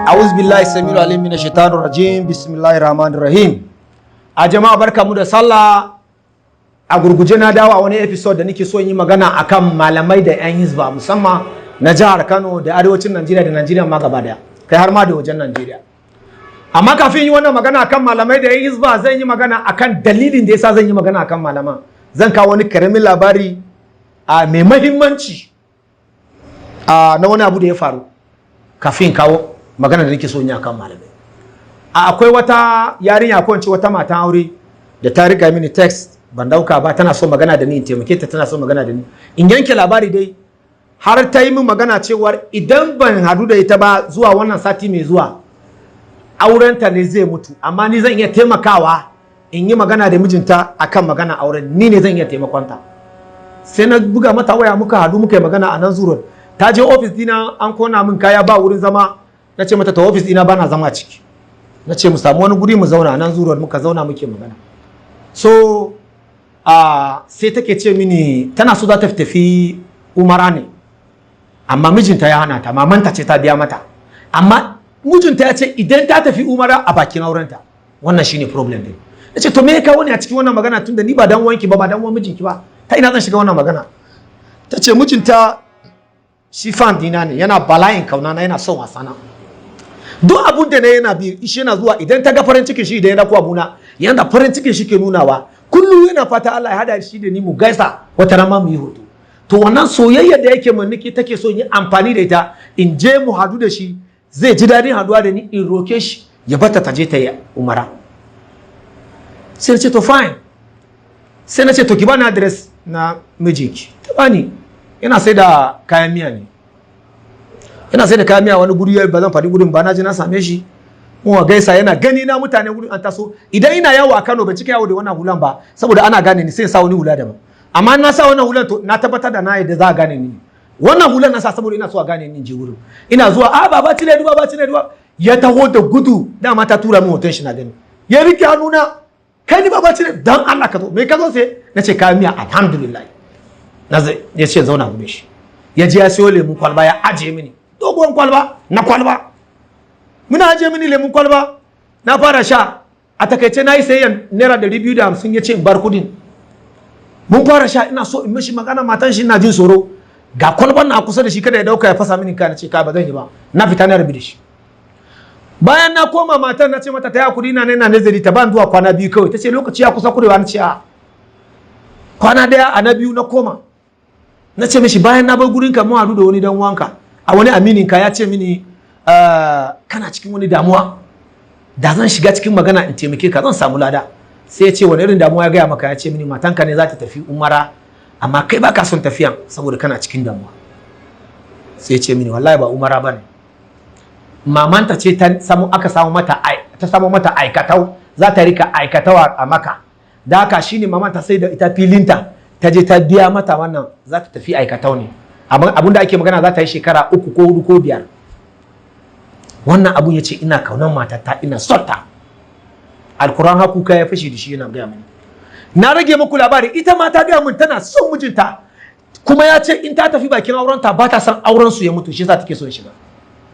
A'udhu billahi samiul alim minash shaitanir rajim. Bismillahir rahmanir rahim. A jama'a, barkamu da sallah. A gurguje na dawo a wani episode da nake so in yi magana akan malamai da 'yan hizba, musamman na jihar Kano da arewacin Najeriya da Najeriya ma gaba daya, kai har ma da wajen Najeriya. Amma kafin yi wannan magana akan malamai da 'yan hizba, zan yi magana akan dalilin da yasa zan yi magana akan malaman. Zan kawo wani karamin labari a mai mahimmanci a na wani abu da ya faru kafin kawo magana da nake so in yi akan malamai. Akwai wata yarinya, ko in ce wata matan aure, da ta riga mini text, ban dauka ba. Tana so magana da ni in taimake ta, tana so magana da ni in yanke labari dai. Har ta yi min magana cewar idan ban hadu da ita ba zuwa wannan sati mai zuwa, aurenta ne zai mutu, amma ni zan iya taimakawa in yi magana da mijinta akan magana auren. Ni ne zan iya taimakonta. Sai na buga mata waya, muka hadu, muka yi magana a nan zuron. Ta je ofis dina, an kona min kaya, ba wurin zama. Na ce mata ta ofis dina bana zama ciki. Na ce mu samu wani guri mu zauna a nan zuron. Muka zauna muke magana. So sai take ce mini tana so za ta tafi umara ne, amma mijinta ya hana ta. Mamanta ce ta biya mata, amma mijinta ya ce idan ta tafi umara a bakin aurenta. Wannan shine problem din. Na ce, to me ya kawo ni a cikin wannan magana, tunda ni ba dan wanki ba, ba dan uwan mijinki ba? Ta ina zan shiga wannan magana? Ta ce mijinta shi fan dina ne, yana bala'in kauna na, yana son wasana. Duk abun da na yana bi shi, yana zuwa. Idan ta ga farin cikin shi, idan ya dako abuna, yanda farin cikin shi ke nunawa, kullum yana fata Allah ya hada shi da ni mu gaisa, wata rana mu yi hoto. To wannan soyayya da yake mun niki take so yi amfani da ita in je mu hadu da shi, zai ji dadin haduwa da ni, in roke shi ya bata ta je ta yi umara. Sai na ce to fine. Sai na ce to ki bani address na mijinki. Ta bani. Yana sai da kayan miya ne, yana sai da kayan miya wani guri, ba zan faɗi gurin ba. Na je na same shi, mun gaisa. Yana gani na, mutane gurin an taso. Idan ina yawo a Kano, ban cika yawo da wannan hulan ba saboda ana gane ni, sai sa wani hula daban. Amma na sa wannan hulan, to na tabbatar da na yadda za a gane ni. Wannan hulan na sa saboda ina so a gane ni in je wurin. Ina zuwa, a baba cire duba, baba cire duba. Ya taho da gudu. Dama ta tura min hoton shi, na gani. Ya rike hannuna, kai ni baba cire, dan Allah ka zo. Me ka zo? Sai na ce kayan miya. Alhamdulillah. Na zai ya ce zauna gurin shi. Ya je ya siyo lemun kwalba, ya ajiye mini, doguwan kwalba na kwalba. Muna ajiye mini lemun kwalba, na fara sha. A takaice na yi sayayyan ₦250. Ya ce in bar kudin. Mun fara sha, ina so in mishi magana matan shi, ina jin tsoro, ga kwalban na kusa da shi, kada ya dauka ya fasa mini. Kana ce ka ba zan yi ba. Na fita, na rabi da shi. Bayan na koma, matan na ce mata ta yi hakuri, na na nazari, ta ban zuwa kwana 2 kawai. Ta ce lokaci ya kusa kurewa. Na ce a kwana daya a na biyu na koma. Na ce mishi bayan na bar gurin ka, mun haɗu da wani dan wanka, a wani aminin ka, ya ce mini kana cikin wani damuwa, da zan shiga cikin magana in taimake ka zan samu lada. Sai ya ce wani irin damuwa ya gaya maka? Ya ce mini matanka ne za ta tafi umara, amma kai baka son tafiyan saboda kana cikin damuwa. Sai ya ce mini wallahi ba umara bane, mamanta ce ta samu, aka samu mata, ta samu mata aikatau, za ta rika aikatau a Maka. Da haka shine mamanta sai da ita filinta, ta je ta biya mata wannan, za ta tafi aikatau ne. Abin da ake magana, za ta yi shekara 3 ko 4 ko 5. Wannan abun ya ce ina kaunan matata, ina son ta. Alkuran hakuka ya fashe da shi yana gaya mani. Na rage muku labari. Ita ma ta gaya min tana son mijinta, kuma ya ce in ta tafi bakin aurenta, ba ta son auren su ya mutu, shi yasa take son shiga.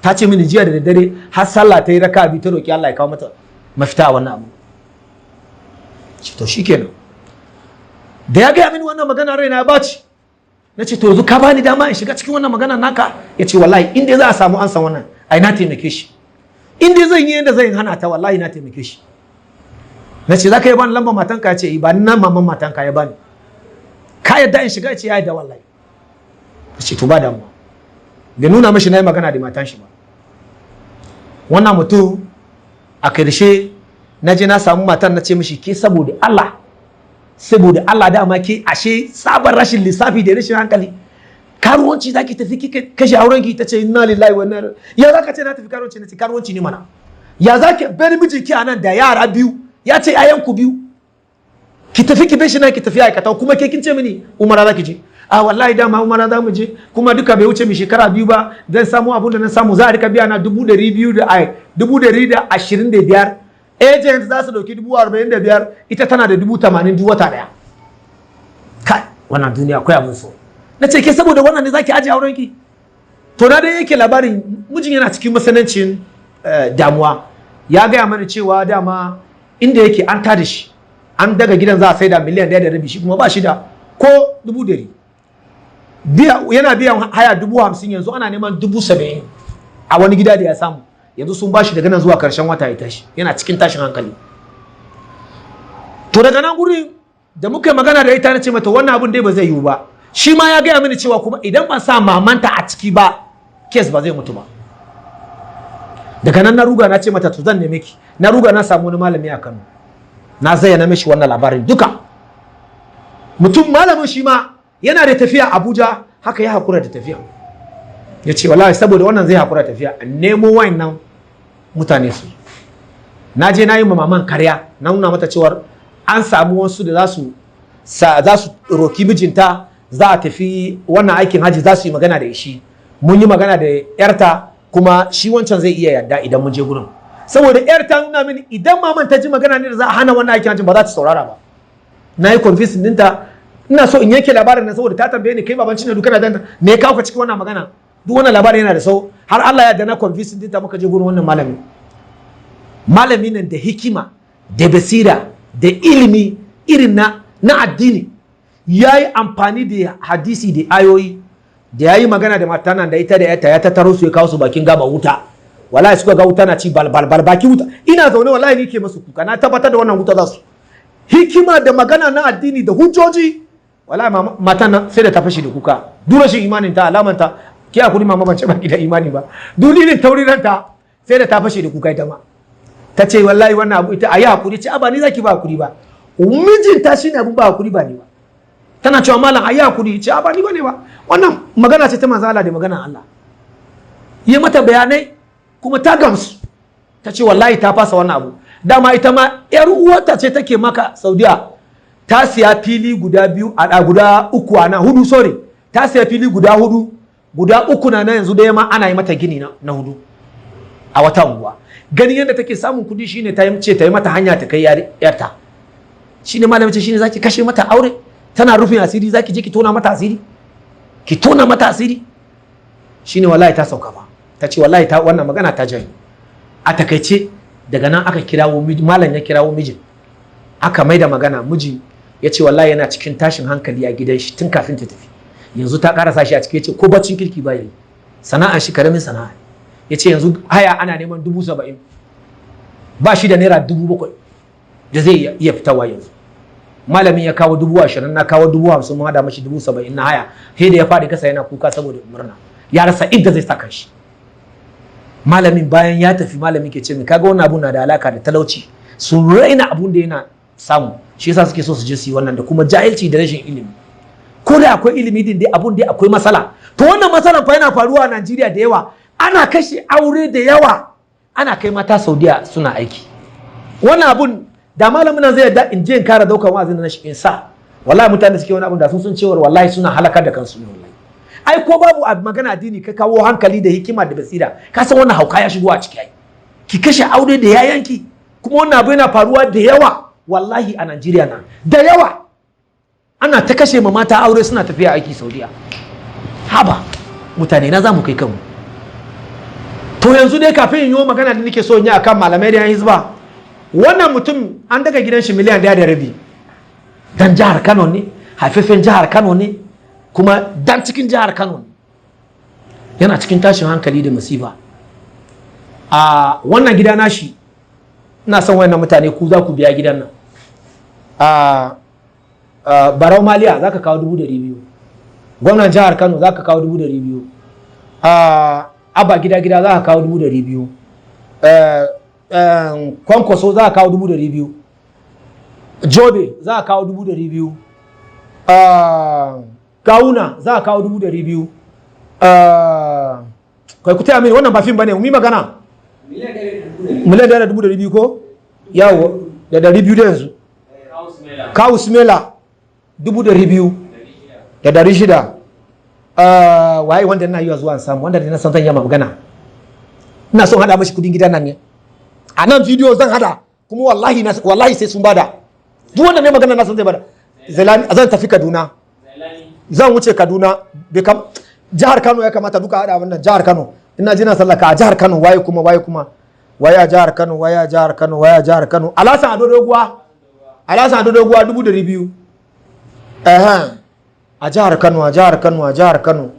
Ta ce mini jiya da daddare har sallah ta yi raka biyu, ta roki Allah ya kawo mata mafita a wannan abu. To shikenan. Da ya gaya mini wannan magana, raina ya baci. Na ce to yanzu ka bani dama in shiga cikin wannan magana naka? Ya ce wallahi in dai za a samu ansa wannan, ai na taimake shi. In dai zan yi yadda zan hana ta, wallahi na taimake shi. Na ce za ka yi bani lambar matanka? Ya ce ba ni nan maman matanka. Ya bani. Ka yadda in shiga? Ya ce ya yadda wallahi. Na ce to ba damuwa. Bai nuna mashi na yi magana da matan shi ba. Wannan mutum, a karshe na je na samu matan, na ce mishi ke, saboda Allah, saboda Allah, dama ke ashe sabon rashin lissafi da rashin hankali, karuwanci zaki tafi kika kashe auren ki. Ta ce inna lillahi wa inna ilaihi. Ya zaka ce na tafi karuwanci? Na ce karuwanci ne mana. Ya zaki bar mijinki a nan da yara biyu? Ya ce ayan ku biyu, ki tafi ki bar shi nan, ki tafi aikata. Kuma ke kin ce mini umara zaki je. A wallahi dama umara za mu je, kuma duka bai wuce mi shekara 2 ba, zan samu abun da na samu. Za a rika biya na 200,000 da ai 125,000. Agent za su dauki 45,000, ita tana da 80,000 duk wata daya. Kai, wannan duniya akwai abin so. Na ce ke, saboda wannan ne zaki aje auren ki? To na dai yake labarin mijin yana cikin masanancin damuwa. Ya gaya mana cewa dama inda yake an tada shi, an daga gidan za a saida 1.5 miliyan, shi kuma ba shi da ko 100,000. Yana biyan haya 50,000, yanzu ana neman 70,000 a wani gida da ya samu. Yanzu sun bashi daga nan zuwa karshen wata ya tashi. Yana cikin tashin hankali. To daga nan gurin da muka yi magana da ita, na ce mata wannan abun dai ba zai yiwu ba. Shi ma ya gaya mini cewa kuma idan ban sa mamanta a ciki ba, case ba zai mutu ba. Daga nan na ruga, na ce mata to zan neme ki. Na ruga na samu wani malami a Kano, na zayyana mishi wannan labarin duka. Mutum malamin shi ma yana da tafiya Abuja, haka ya hakura da tafiya. Ya ce wallahi saboda wannan zai hakura tafiya a nemo wayannan mutane su. Na je na yi ma maman karya, na nuna mata cewar an samu wasu da za su roki mijinta, za a tafi wannan aikin haji, za su yi magana da shi. Mun yi magana da yarta, kuma shi wancan zai iya yarda idan mun je gurin. Saboda yar ta nuna mini idan maman ta ji magana ne da za a hana wannan aikin hajji, ba za ta saurara ba. Na yi convincing dinta. Ina so in yanke labarin nan saboda ta tambaye ni, "Kai baban Cinedu, kana dan me ya kawo ka cikin wannan magana?" Duk wannan labarin yana da sau. Har Allah ya da na convincing dinta, muka je gurin wannan malami. Malami nan da hikima da basira da ilimi irin na addini, ya yi amfani da hadisi da ayoyi da ya yi magana da mata nan da ita da yata. Ya tattaro su, ya kawo su bakin gaba wuta. Wallahi suka ga wuta na ci bal bal bal baki wuta. Ina zaune, wallahi ni ke masu kuka, na tabbatar da wannan wuta za su. Hikima da magana na addini da hujjoji, wallahi matan nan sai da ta fashe da kuka. Duk rashin imanin ta, alamanta ki hakuri mama, ban ce baki da imani ba, duk taurinanta, sai da ta fashe da kuka. Ita ma ta ce wallahi wannan abu ita ayi hakuri. Ce ba ni zaki ba hakuri ba, mijinta shine abun ba hakuri, ba ni ba. Tana cewa malam ayi hakuri, ce ba ni bane ba, wannan magana ce ta manzo Allah da magana Allah. Yi mata bayanai kuma ta gamsu, ta ce wallahi ta fasa wannan abu. Dama ita ma yar uwarta ce take maka Saudiya, ta siya fili guda biyu a guda uku a nan, hudu, sorry, ta siya fili guda hudu, guda uku na nan. Yanzu da ma ana yi mata gini na hudu a wata unguwa. Ganin yadda take samun kudi shine ta ce ta yi mata hanya ta kai yarta. Shine malamin ce shine zaki kashe mata aure, tana rufin asiri, zaki je ki tona mata asiri, ki tona mata asiri. Shine wallahi ta sauka ba, ta ce wallahi ta wannan magana ta janye. A takaice, daga nan aka kirawo malam, ya kirawo mijin, aka mai da magana. Miji ya ce wallahi yana cikin tashin hankali a gidan shi tun kafin ta tafi, yanzu ta karasa shi a ciki. Ya ce ko baccin kirki ba yi, sana'ar shi karamin sana'a. Ya ce yanzu haya ana neman 70,000, ba shi da naira 7,000 da zai iya fitawa yanzu. Malamin ya kawo 20,000, na kawo 50,000, mun hada mashi 70,000 na haya. Sai da ya faɗi kasa yana kuka saboda murna, ya rasa inda zai saka shi. Malamin bayan ya tafi, malamin ke ce min kaga wannan abu na da alaka da talauci, sun raina abun da yana samu, shi yasa suke so su je su yi wannan, da kuma jahilci da rashin ilimi. Ko da akwai ilimi din dai, abun dai akwai matsala. To wannan matsalan fa yana faruwa a Najeriya da yawa. Ana kashe aure da yawa, ana kai mata Saudiya suna aiki. Wannan abun da malamin nan zai yarda in je in kara daukar wa'azin na shi in sa, wallahi mutane suke wani abun da sun san cewar wallahi suna halakar da kansu ne. Wallahi ai ko babu magana addini, ka kawo hankali da hikima da basira, ka san wannan hauka ya shigo a ciki. Ai ki kashe aure da yayanki. Kuma wannan abu yana faruwa da yawa wallahi a Najeriya na da yawa. Ana ta kashe ma mata aure suna tafiya aiki Saudiya. Haba mutane, na za mu kai kanmu? To yanzu dai kafin in yi magana da nake so in yi akan malamai da yan hizba, wannan mutum an daga gidan shi 1.5 miliyan. Dan jihar Kano ne, haifafen jihar Kano ne, kuma dan cikin jihar Kano ne. Yana cikin tashin hankali da masifa a wannan gida nashi. Ina son wayannan mutane, ku za ku biya gidan nan. A Barau Maliya, za ka kawo 200,000. Gwamnan jihar Kano, za ka kawo 200,000. Abba Gida Gida, za ka kawo 200,000. Kwankwaso, za ka kawo 200,000. Jobe, za ka kawo 200,000. Gawuna, za ka kawo 200,000. Kai, ku taya mini, wannan ba fim bane, mu yi magana. 1,200,000 ko yawo da 200 da yanzu. Kawu Smela, 200,600. Waye wanda ina yi zuwa samu, wanda na san zan yi magana? Ina son hada mashi kudin gidan nan ne a nan video zan hada, kuma wallahi wallahi sai sun bada. Duk wanda ne magana na san zai bada. Zan tafi Kaduna, zan wuce Kaduna. Jihar Kano ya kamata duka hada wannan jihar Kano. Ina jina sallaka a jihar Kano. Waye kuma, waye kuma, waye a jihar Kano, waye a jihar Kano, waye a jihar Kano? Alhassan Ado Doguwa, Alhassan Ado Doguwa, 200,000. A jihar Kano, a jihar Kano, a jihar Kano,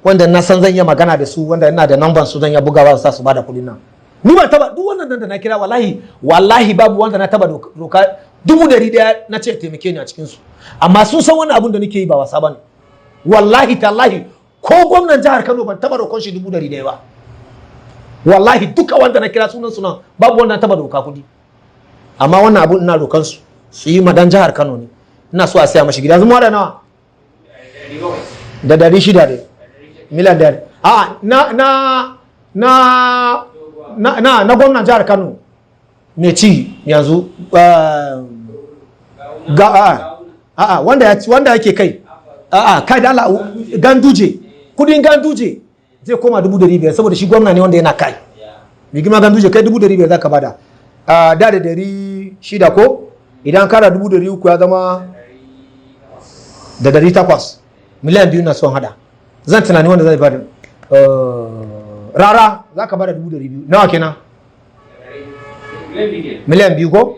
wanda na san zan iya magana da su, wanda ina da namban su, zan iya bugawa su sa su bada kuɗin nan. Ni ban taba duk wannan da na kira, wallahi, wallahi babu wanda na taba roka 100,000 na ce taimake ni a cikin su. Amma sun san wannan abun da nake yi ba wasa bane. Wallahi tallahi, ko gwamnan jihar Kano ban taba roƙon shi 100,000 ba. Wallahi duka wanda na kira sunan sunan, babu wanda na taba roka kuɗi. Amma wannan abun ina rokan su su yi madan jihar Kano ne. Ina so a saya mashi gida. Zama da nawa? Da 600 ne, miliyan 1. A na gwamnan jihar Kano mai ci yanzu, ga a wanda ya wanda yake kai, a kai da Allah, Ganduje. Kudin Ganduje zai koma 500,000, saboda shi gwamna ne wanda yana kai. Mai girma Ganduje, kai 500,000 za ka bada. Da da 600 ko idan kara 300,000 ya zama da 800. Miliyan 2 na son hada. Zan tunani wanda zai bada. Rara za ka bada 200,000. Nawa kenan? Miliyan 2 ko?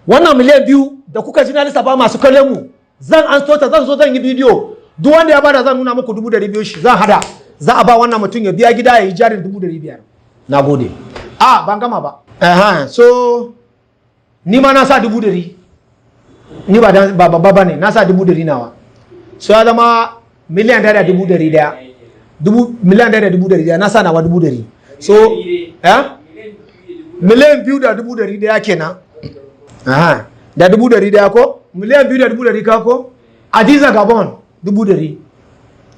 Wannan miliyan 2 da kuka ji na lissafa, masu kallon mu, zan an ta zan zo zan yi bidiyo. Duk wanda ya bada, zan nuna muku 200,000 shi zan hada, za a ba wannan mutum ya biya gida, ya yi jarin 500,000. Na gode. A ban gama ba. So ni ma na sa 100,000. Ni ba ba babba ba ne, na sa 100,000 nawa. So ya zama 1,100,000, 1,100,100. Na sa nawa 100,000. So 2,100,000 kenan. Aha, da 100,000 ko 2,100,000 ka ko. Adiza Gabon, 100,000.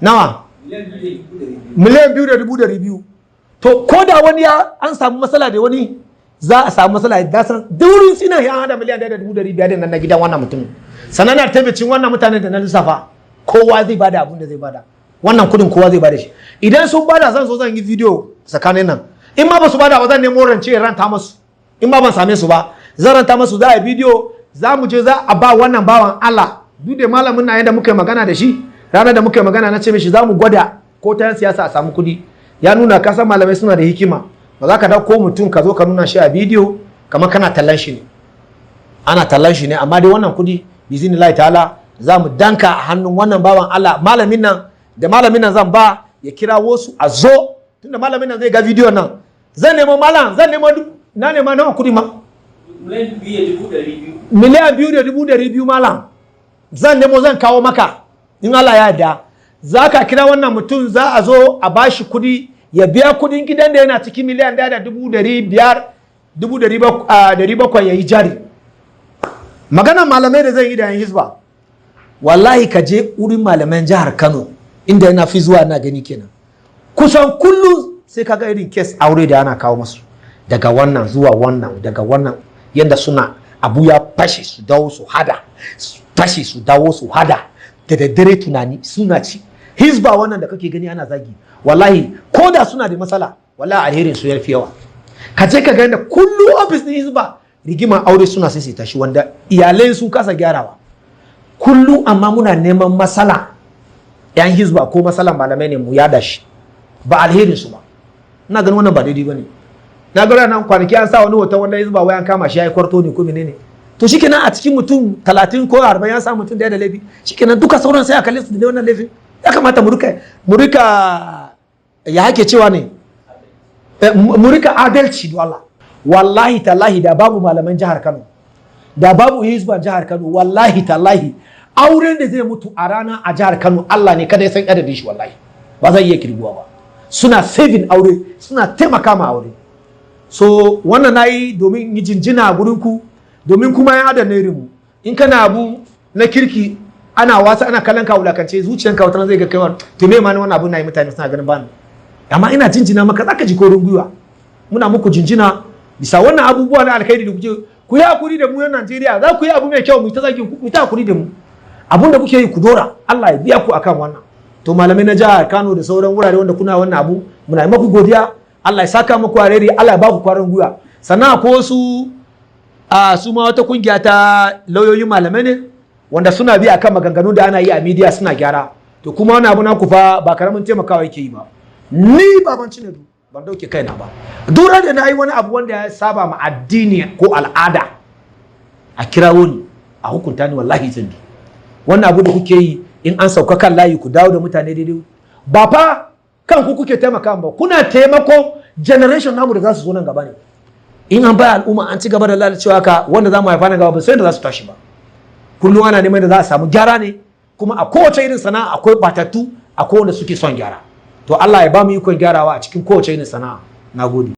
Nawa? 2,200,000. To ko da wani ya an samu matsala da wani, za a samu matsala da san durin sina ya hada 1,500,000 nan na gidan wannan mutumin. Sannan na tabbacin wannan mutanen da na lissafa, kowa zai bada abun da zai bada. Wannan kudin kowa zai bada shi. Idan sun bada, zan zo zan yi video tsakanin nan. In ma ba su bada ba, zan nemo rance ranta masu. In ma ban same su ba, zan ranta masu. Za a yi video, za mu je za a ba wannan bawan Allah. Duk da malamin na, yadda muka yi magana da shi, ranar da muka yi magana, na ce mishi za mu gwada ko ta yan siyasa a samu kudi. Ya nuna kasan malamai suna da hikima. Ba za ka dauko mutum ka zo ka nuna shi a bidiyo kamar kana tallan shi ne, ana tallan shi ne. Amma dai wannan kudi, bizinillahi ta'ala, za mu danka a hannun wannan bawan Allah, malamin nan. Da malamin nan zan ba ya kira wasu a zo, tunda malamin nan zai ga bidiyon nan. Zan nemo malam, zan nemo na nema nawa kudi ma? 2,200,000. 2,200,000. Malam, zan nemo, zan kawo maka. In Allah ya yarda, za ka kira wannan mutum, za a zo a bashi kudi ya biya kudin gidan da yana ciki, 1,500,000, 700,000, ya yi jari. Maganar malamai da zan yi da yan Hisba, wallahi ka je wurin malaman jihar Kano, inda yana fi zuwa na gani kenan, kusan kullum sai kaga irin case aure da ana kawo masu, daga wannan zuwa wannan, daga wannan, yanda suna abu ya fashe su dawo su hada, su fashe su dawo su hada. Da daddare tunani suna ci. Hisba wannan da kake gani ana zagi, wallahi ko da suna da matsala, wallahi alherin su yafi yawa. Ka je ka ga yanda kullum office din Hisba rigima aure suna sai tashi, wanda iyalai sun kasa gyarawa kullum. Amma muna neman matsala yan Hisba ko matsalan malamai ne mu yada shi, ba alherin su ba. Ina ganin wannan ba daidai bane. Na ga nan kwanaki an sa wani hoton wanda Hisba, wai an kama shi ya yi kwarto ne ko menene. To shikenan, a cikin mutum 30 ko 40 ya sa mutum da ya da laifi, shikenan duka sauran sai a kalle su da wannan laifin. Ya kamata mu rika ya hake cewa ne, mu rika adalci do Allah. Wallahi tallahi, da babu malaman jihar Kano, da babu Hisban jihar Kano, wallahi tallahi auren da zai mutu a rana a jihar Kano, Allah ne kada ya san adadin shi. Wallahi ba zai iya kirguwa ba. Suna saving aure, suna taimaka ma aure. So wannan nayi domin yi jinjina a gurin ku, domin kuma ya adana irin mu. In kana abu na kirki, ana wasa, ana kallon ka wulakance, zuciyanka wata zai ga kaiwa, to me ma ne wannan abu na yi, mutane suna ganin bani. Amma ina jinjina maka, zaka ji korin gwiwa. Muna muku jinjina bisa wannan abubuwa na alkhairi da kuke. Ku yi hakuri da mu yan Najeriya. Za ku yi abu mai kyau, mu ta zagin ku. Ku ta hakuri da mu. Abun da kuke yi, ku dora. Allah ya biya ku akan wannan. To malamai na jihar Kano da sauran wurare wanda kuna wannan abu, muna yi maku godiya. Allah ya saka muku alheri, Allah ya ba ku kwarin gwiwa. Sannan akwai wasu a su ma wata kungiya ta lauyoyin malamai ne, wanda suna bi akan maganganu da ana yi a media suna gyara. To kuma wani abu naku fa ba karamin taimakawa yake yi ba. Ni Baban Cinedu ban dauke kaina ba. Duk da na yi wani abu wanda ya saba ma addini ko al'ada, a kirawo ni a hukunta ni, wallahi zan bi. Wannan abu da kuke yi, in an sauka kan layi ku dawo da mutane daidai, ba fa kanku kuke taimaka ba, kuna taimako generation namu da za su zo nan gaba ne. In an baya al'umma an ci gaba da lalacewa ka, wanda za mu haifa nan gaba ba sai da za su tashi ba. Kullum ana neman da za a samu gyara ne, kuma a kowace irin sana'a akwai batattu, akwai wanda suke son gyara. To Allah ya ba mu ikon gyarawa a cikin kowace irin sana'a. Nagode.